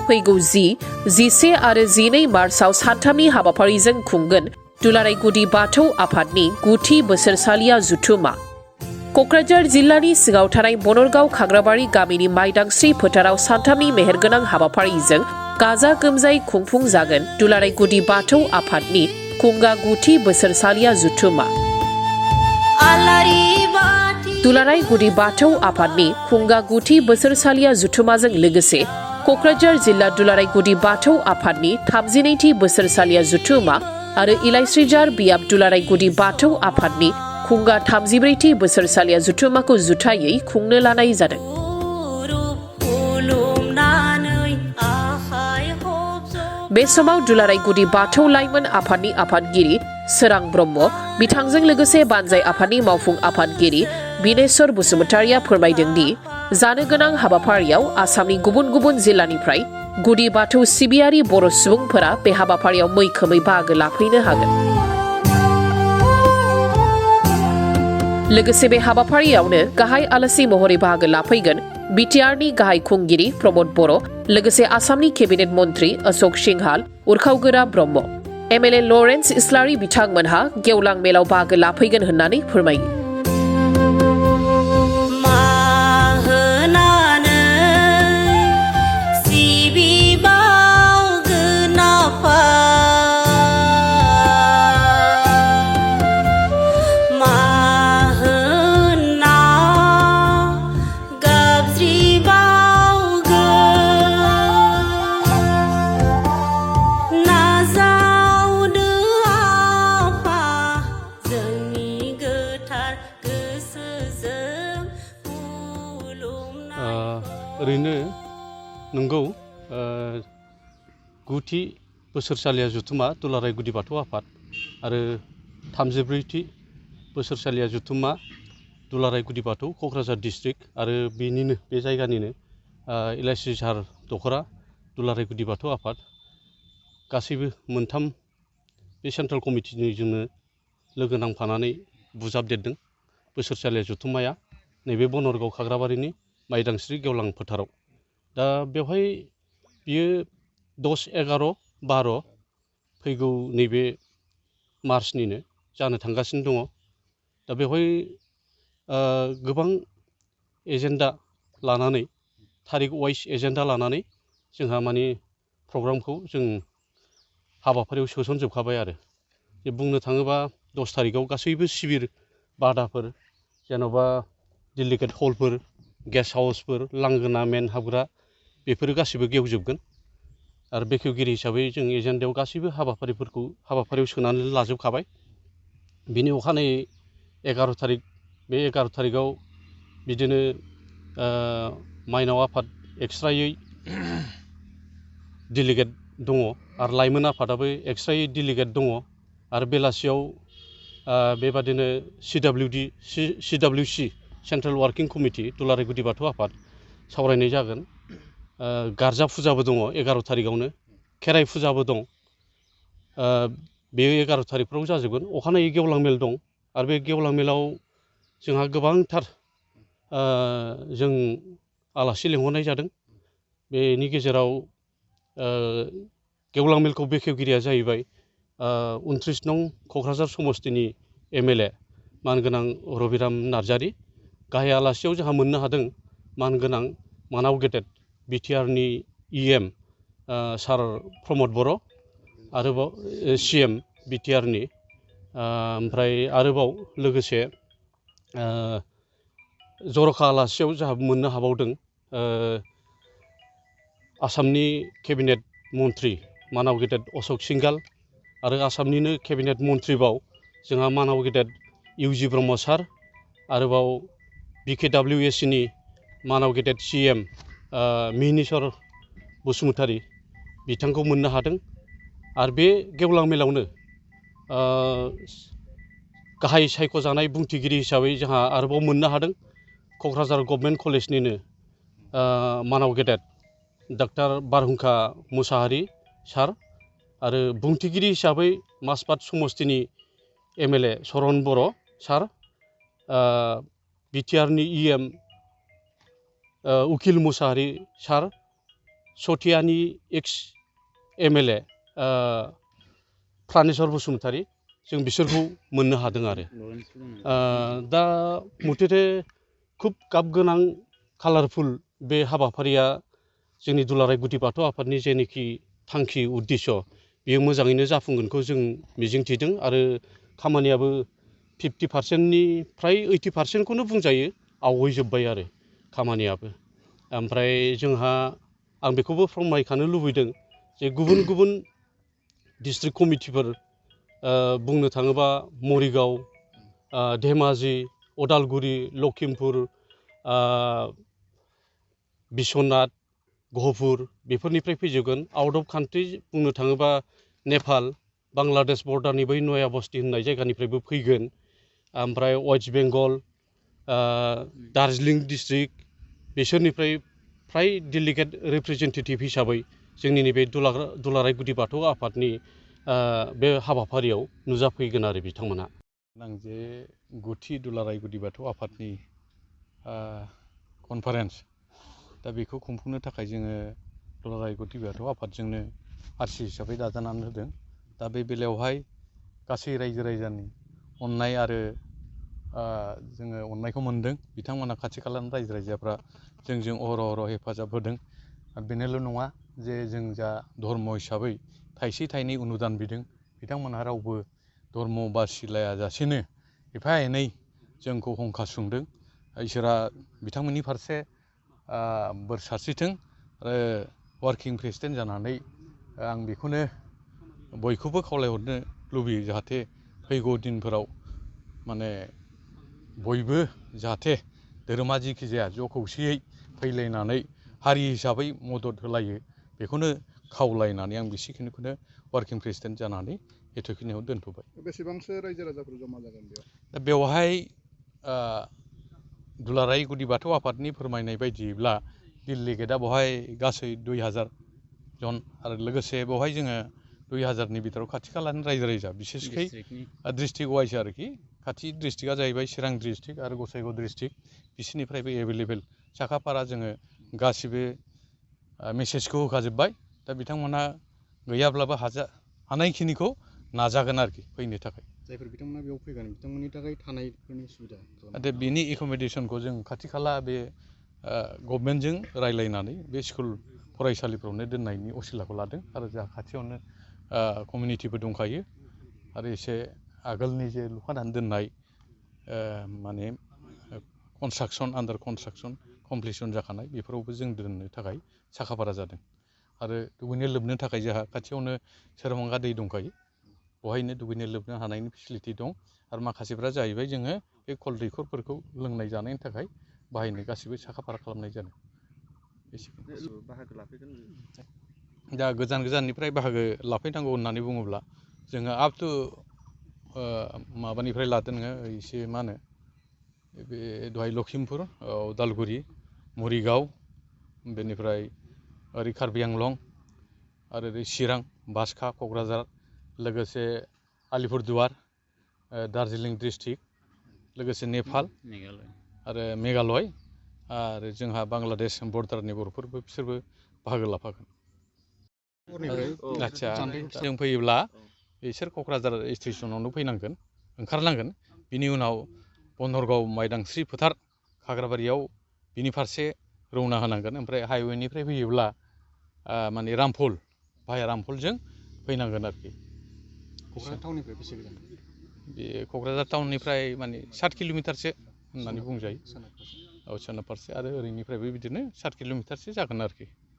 फैगौ 11 आरो 12 मार्चआव सानथामनि हाबाफारिजों खुंगोन दुलाराय गुदि बाथौ आफादनि 9थि बोसोरसालिया जुथुमा। क'क्राझार जिल्लानि सिङाव थानाय बनरगाव खाग्राबारि गामिनि माइदांस्रि फोथाराव सानथामनि मेहेरगोनां हाबाफारिजों गाजा गोमजायै खुंफुंजागोन दुलाराय गुदि बाथौ आफादनि खुंगा 9थि बोसोरसालिया जुथुमा। दुलाराय गुदि बाथौ आफादनि खुंगा 9थि बोसोरसालिया जुथुमाजों लोगोसे क'क्राझार जिल्ला दुलाराय गुदि बाथौ आफादनि 32थि बोसोरसालिया जुथुमा आरो इलाइस्रिजार बियाब दुलाराय गुदि बाथौ आफादनि खुंगा 34थि बोसोरसालिया जुथुमाखौ जुथायै खुंनो लानाय जादों। बे समाव दुलाराय गुदि बाथौ लाइमोन आफादनि आफादगिरि सोरां ब्रह्म, बिथांजों लोगोसे बानजाय आफादनि मावफुं आफादगिरि बिनेश्वर बसुमतारिया फोरमायदों दि जानो गोनां हाबाफारियाव आसामनि गुबुन गुबुन जिल्लानिफ्राय गुदि बाथौ सिबियारि बर' सुबुंफोरा बे हाबाफारियाव मैखोमै बाहागो लाफैनो हागोन। लोगोसे बे हाबाफारियावनो गाहाय आलासि महरै बाहागो लाफैगोन बिटिआरनि गाहाय खुंगिरि प्रमद बर', लोगोसे आसामनि केबिनेट मन्त्रि अशोक सिंहाल, उरखावगोरा ब्रह्म, एमएलए लरेन्स इस्लारि बिथांमोनहा गेवलां मेलाव बाहागो लाफैगोन होननानै फोरमायो। ओरैनो नंगौ 9थि बोसोरसालिया जुथुमा दुलाराय गुदि बाथौ आफाद आरो 34थि बोसोरसालिया जुथुमा दुलाराय गुदि बाथौ क'क्राझार डिस्ट्रिक्ट आरो बेनिनो बे जायगानिनो इलाइस्रिझार दख'रा दुलाराय गुदि बाथौ आफाद गासैबो मोनथाम बे सेन्ट्रेल कमिटिनिजोंनो लोगो नांफानानै बुजाबदेरदों बोसोरसालिया जुथुमाया नैबे बनरगाव खाग्राबारिनि माइदांस्रि गेवलां फोथाराव। दा बेवहाय बियो 10, 11, 12 फैगौ नैबे मार्चनिनो जानो थांगासिनो दङ। दा बेवहाय गोबां एजेन्डा लानानै थारिख वाइज एजेन्डा लानानै जोंहा माने प्रग्रामखौ जों हाबाफारियाव सोसनजोबखाबाय आरो बुंनो थाङोबा 10 थारिखआव गासैबो शिबिर बादाफोर जेन'बा डेलिगेट हलफोर, गेस्ट हाउसफोर, लांगोना मेन हाबग्रा बेफोरो गासिबो गेवजोबगोन आरो बेखेवगिरि हिसाबै जों एजेन्डायाव गासैबो हाबाफारियाव सोनानै लाजोबखाबाय। बिनि अखानायै 11 थारिख बे 11 थारिखआव बिदिनो माइनाव आफाद एक्सट्रायै डेलिगेट दङ आरो लाइमोन आफादाबो एक्सट्रायै डेलिगेट दङ आरो बेलासियाव बेबादिनो CWC सेन्ट्रेल वार्किं कमिटि दुलाराय गुदि बाथौ आफाद सावरायनाय जागोन। गारजा फुजाबो दङ 11 थारिखआवनो, खेराइ फुजाबो दं। बेयो 11 थारिखफ्राव जाजोबगोन। अखानायै गेवलां मेल दं आरो बे गेवलां मेलाव जोंहा गोबांथार जों आलासि लिंहरनाय जादों। बेनि गेजेराव गेवलां मेलखौ बेखेवगिरिया जाहैबाय 29 नं क'क्राझार समस्तिनि एमएलए मानगोनां रबिराम नार्जारि। गाहाय आलासियाव जोंहा मोननो हादों मानगोनां मानाव गेदेर बिटिआरनि इएम सार प्रमद बर' आरोबाव सिएम बिटिआरनि ओमफ्राय आरोबाव लोगोसे जर'खा आलासियाव जोंहा मोननो हाबावदों आसामनि केबिनेट मन्त्रि मानाव गेदेर अशोक सिंहाल आरो आसामनिनो केबिनेट मन्त्रिबाव जोंहा मानाव गेदेर इउजि ब्रह्म सार, आरोबाव BKWSनि मानाव गेदेर CM मिहिनीश्वर बसुमतारी बिथांखौ मोननो हादों। आरो बे गेवलां मेलावनो गाहाय सायख'जानाय बुंथिगिरि हिसाबै जोंहा आरोबाव मोननो हादों क'क्राझार गभर्नमेन्ट कलेजनिनो मानाव गेदेर डक्टर बारहुंखा मुसाहारि सार आरो बुंथिगिरि हिसाबै माजबाद समस्तिनि एमएलए सरन बर' सार, बिटिआरनि इएम उकिल मुसाहारि सार, सथियानि एक्स MLA प्रानेस्वर बसुमतारी जों बिसोरखौ मोननो हादों आरो दा मथेथे खुब गाब गोनां कालारफुल बे हाबाफारिया जोंनि दुलाराय गुदि बाथौ आफादनि जेनोखि थांखि उद्देश्य बेयो मोजाङैनो जाफुंगोनखौ जों मिजिंथिदों आरो खामानियाबो 50%निफ्राय 80%खौनो बुंजायो आवगायजोब्बाय आरो खामानियाबो ओमफ्राय जोंहा आं बेखौबो फोरमायखानो लुबैदों जे गुबुन गुबुन डिस्ट्रिक्ट कमिटिफोर बुंनो थाङोबा मरिगाव धेमाजि उदालगुरि लखिमपुर बिश्वनाथ गहपुर बेफोरनिफ्राय फैजोबगोन आउट अफ कान्ट्रि बुंनो थाङोबा नेपाल बांलादेश बर्डारनि बै नया बस्ति होननाय जायगानिफ्रायबो फैगोन ओमफ्राय वेस्ट बेंगल दार्जिलिं डिस्ट्रिक्ट बिसोरनिफ्राय फ्राय डेलिगेट रिप्रेजेन्टेटिभ हिसाबै जोंनि नैबे दुलाराय गुदि बाथौ आफादनि बे हाबाफारियाव नुजाफैगोन आरो बिथांमोना आं जे गुथि दुलाराय गुदि बाथौ आफादनि कनफारेन्स दा बेखौ खुंफुंनो थाखाय जोङो दुलाराय गुदि बाथौ आफादजोंनो आरसि हिसाबै दाजानानै होदों दा बे बेलायावहाय गासै रायजो राजानि अननाय आरो जोङो अननायखौ मोनदों बिथांमोना खाथि खालानि रायजो राजाफ्रा जोंजों अहर हेफाजाब होदों आरो बेनोल' नङा जे जों जा धर्म हिसाबै थाइसे थाइनै अनुदान बिदों बिथांमोनहा रावबो धर्म बासिलायाजासेनो एफा एनै जोंखौ हंखा सुंदों इसोरा बिथांमोननि फारसे बोर सारस्रिथों आरो वार्किं प्रेसिडेन्ट जानानै आं बेखौनो बयखौबो खावलायहरनो लुबैयो जाहाथे फैगौ दिनफोराव माने बयबो जाहाथे धोरोमा जिखि जाया ज' खौसेयै फैलायनानै हारि हिसाबै मदद होलायो बेखौनो खावलायनानै आं बेसेखिनिखौनो वार्किं प्रेसिडेन्ट जानानै एथ'खिनियाव दोनथ'बाय। बेसेबांसो रायजो राजाफोर जमा जागोन बेयाव? दा बेवहाय दुलाराय गुदि बाथौ आफादनि फोरमायनाय बायदिब्ला डेलिगेटआ बेवहाय गासै 2000 जन आरो लोगोसे बेवहाय जोङो 2000नि बिथोराव खाथि खालानि रायजो राजा बिसेसकै डिस्ट्रिक्ट वाइज आरोखि खाथि डिस्ट्रिक्टआ जाहैबाय चिरां डिस्ट्रिक्ट आरो गसाइगाव डिस्ट्रिक्ट बिसोरनिफ्रायबो एभेलेबेल साखाफारा जोङो गासिबो मेसेजखौ होखाजोब्बाय दा बिथांमोना गैयाब्लाबो हानायखिनिखौ नाजागोन आरोखि फैनो थाखाय जायफोर बिथांमोना बेयाव फैगोन बिथांमोननि थाखाय थानायफोरनि सुबिदा नाथाय बिनि एकमडेसनखौ जों खाथि खाला बे गभर्नमेन्टजों रायलायनानै बे स्कुल फरायसालिफ्रावनो दोननायनि असिलाखौ लादों आरो जोंहा खाथियावनो कमिउनिटिबो दंखायो आरो एसे आगोलनि जे लुखानानै दोननाय माने कनस्ट्राक्सन आन्डार कनस्ट्राक्सन कमप्लिसन जाखानाय बेफोरावबो जों दोननो थाखाय साखाफारा जादों आरो दुगैनो लोबनो थाखाय जोंहा खाथियावनो सोरमांगा दै दंखायो बहायनो दुगैनो लोबनो हानायनि फेसिलिटि दं आरो माखासेफ्रा जाहैबाय जोङो बे कल दैखरफोरखौ लोंनाय जानायनि थाखाय बाहायनो गासिबो साखाफारा खालामनाय जादों बाहागो लाफैगोन दा गोजान गोजाननिफ्राय बाहागो लाफैनांगौ होननानै बुङोब्ला जोङो आप टु माबानिफ्राय लादों नोङो एसे मा होनो बे दहाय लखिमपुर उदालगुरि मरिगाव बेनिफ्राय ओरै कार्बि आंलं आरो ओरै चिरां बाक्सा क'क्राझार लोगोसे आलिपुरदुवार दार्जिलिं डिस्ट्रिक्ट लोगोसे नेपाल आरो मेघालय आरो जोंहा बांलादेश बर्डारनि बर'फोरबो बिसोरबो बाहागो लाफागोन आदसा जों फैयोब्ला बिसोर क'क्राझार स्टेसनावनो फैनांगोन ओंखारनांगोन बिनि उनाव बनहरगाव माइदांस्रि फोथार खाग्राबारियाव बिनि फारसे रौना होनांगोन ओमफ्राय हाइवेनिफ्राय फैयोब्ला माने रामफल भाया रामफलजों फैनांगोन आरोखि क'क्राझार टाउननिफ्राय बेसे गोजान बे क'क्राझार टाउननिफ्राय माने 7 किल'मिटारसो होननानै बुंजायो औ सोनाब फारसे आरो ओरैनिफ्रायबो बिदिनो 7 किल'मिटारसो जागोन आरोखि